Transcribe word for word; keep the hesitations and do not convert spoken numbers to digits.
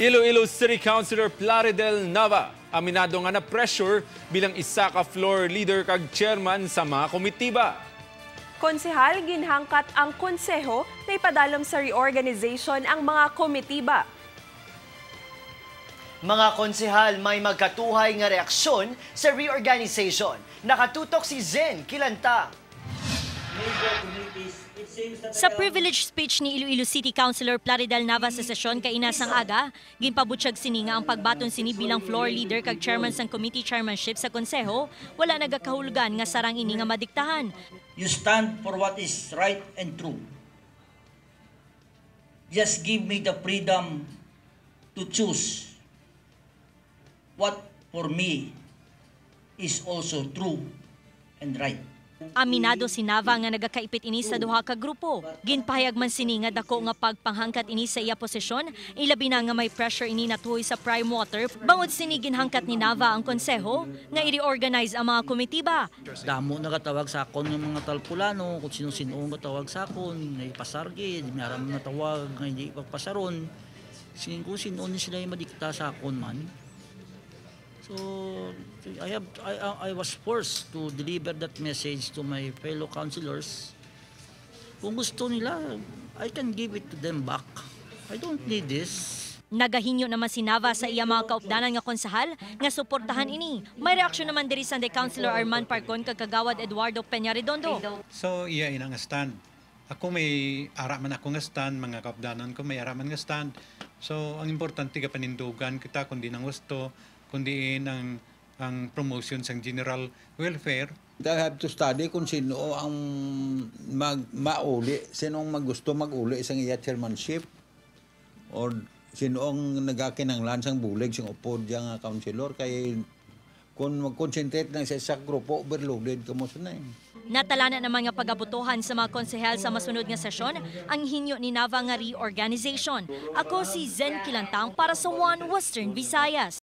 Iloilo City Councilor Plaridel Nava, aminado nga na-pressure bilang isa ka floor leader kag chairman sa mga komitiba. Konsehal, ginhangkat ang konseho na ipadalom sa reorganization ang mga komitiba. Mga konsehal, may magkatuhay nga reaksyon sa reorganization. Nakatutok si Zen Kilantang. Sa privilege speech ni Iloilo City Councilor Plaridel Nava sa sesyon kaina sang aga, ginpabutyag sini nga ang pagbaton sini bilang floor leader kag chairman sang committee chairmanship sa konseho wala nagakahulugan nga sarang ini nga madiktahan. You stand for what is right and true. Just give me the freedom to choose what for me is also true and right. Aminado si Nava nga nagakaipit ini sa duha ka grupo. Ginpahayag man sini nga dako nga pagpanghangkat ini sa iya posisyon, ilabi na nga may pressure ini natuhoy sa Prime Water. Bangod sini, ginhangkat ni Nava ang konseho nga i-reorganize ang mga komitiba. Damo nagatawag sa akon nga mga talpulano, kung sino-sino ang gatawag sa akon, nga ipasar gid, may aram nga tawag nga hindi pagpasaron. Sin-, kung sino ni sila yung madikta sa akon man. So, I have, I, I was forced to deliver that message to my fellow councilors. Kung gusto nila, I can give it to them back. I don't need this. Nagahinyo naman si Nava sa iya mga kaupdanan nga konsehal nga suportahan ini. May reaksyon naman diri Sunday Councilor Arman Parcon kag Kagawad Eduardo Peña Redondo. So iya ina nga stand. Ako may ara man ako nga stand, mga kaupdanan ko may ara man nga stand. So ang importante gapanindugan kita kung di nang gusto, kung diin ang ang promotion sang general welfare. I have to study kung sino ang mag, mauli, sino ang magusto mag-uli sang iya chairmanship. Or sino ang nagakinanglan sang bulig sang upod diya nga councilor? Kay kung mag-concentrate lang sa isa ka grupo, overloaded kamo sa na eh. Natalana naman nga pagabutuhan sa mga konsehal sa masunod nga sesyon ang hinyo ni Nava nga reorganization. Ako si Zen Kilantang para sa One Western Visayas.